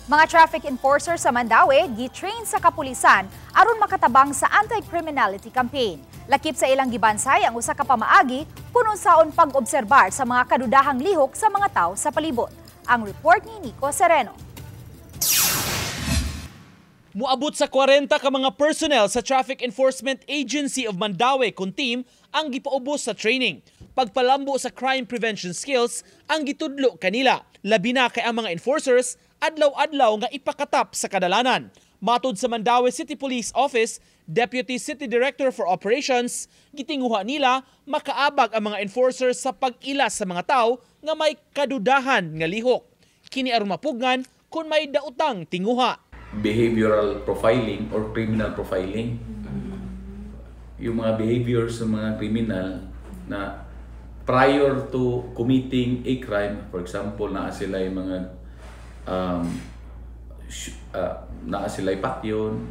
Mga traffic enforcer sa Mandaue gi-train sa kapulisan aron makatabang sa anti-criminality campaign. Lakip sa ilang gibansay ang usa ka pamaagi kung unsaon pag-obserbar sa mga kadudahang lihok sa mga tao sa palibot. Ang report ni Nico Sereno. Muabot sa 40 ka mga personnel sa Traffic Enforcement Agency of Mandaue kun team ang gipaubos sa training. Pagpalambo sa crime prevention skills ang gitudlo kanila. Labi na kay ang mga enforcers adlaw-adlaw nga ipakatap sa kadalanan. Matod sa Mandaue City Police Office, Deputy City Director for Operations, gitinguha nila makaabag ang mga enforcers sa pag-ilas sa mga tao nga may kadudahan nga lihok. Kini aron mapugngan kung may daotang tinguha. Behavioral profiling or criminal profiling. Yung mga behaviors ng mga criminal na prior to committing a crime, for example, naa sila yung mga naa sila patyon,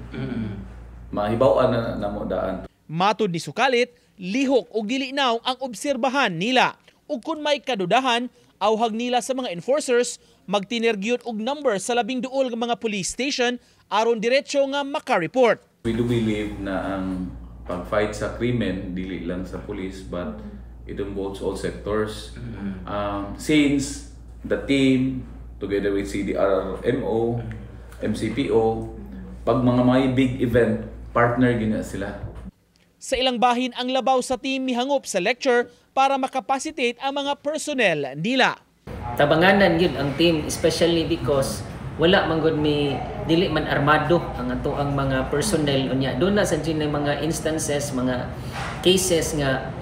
mahibaw-an na namo daan. Matod ni Sukalit, lihok o dili nawong ang obserbahan nila. Ug kung may kadudahan, awhag nila sa mga enforcers magtiner gyud og number sa 12 nga mga police station aron diretso nga maka-report. We do believe na ang pag-fight sa krimen, dili lang sa police, but it involves all sectors. Since the team, together with CDRMO, MCPO, pag mga may big event, partner gina sila. Sa ilang bahin, ang labaw sa team mihangop sa lecture para makapacitate ang mga personnel nila. Tabanganan gyud ang team, especially because wala man gud mi, dili man armado ang ato ang mga personnel. Unya doon na sa jud mga instances, mga cases nga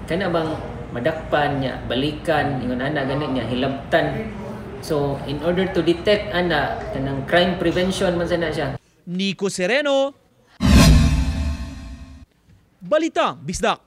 kana bang madakpan niya, balikan, ingon ana gani niya, hilabtan. So in order to detect ana, kanang crime prevention man sana siya. Nico Sereno, Balitang Bisdak.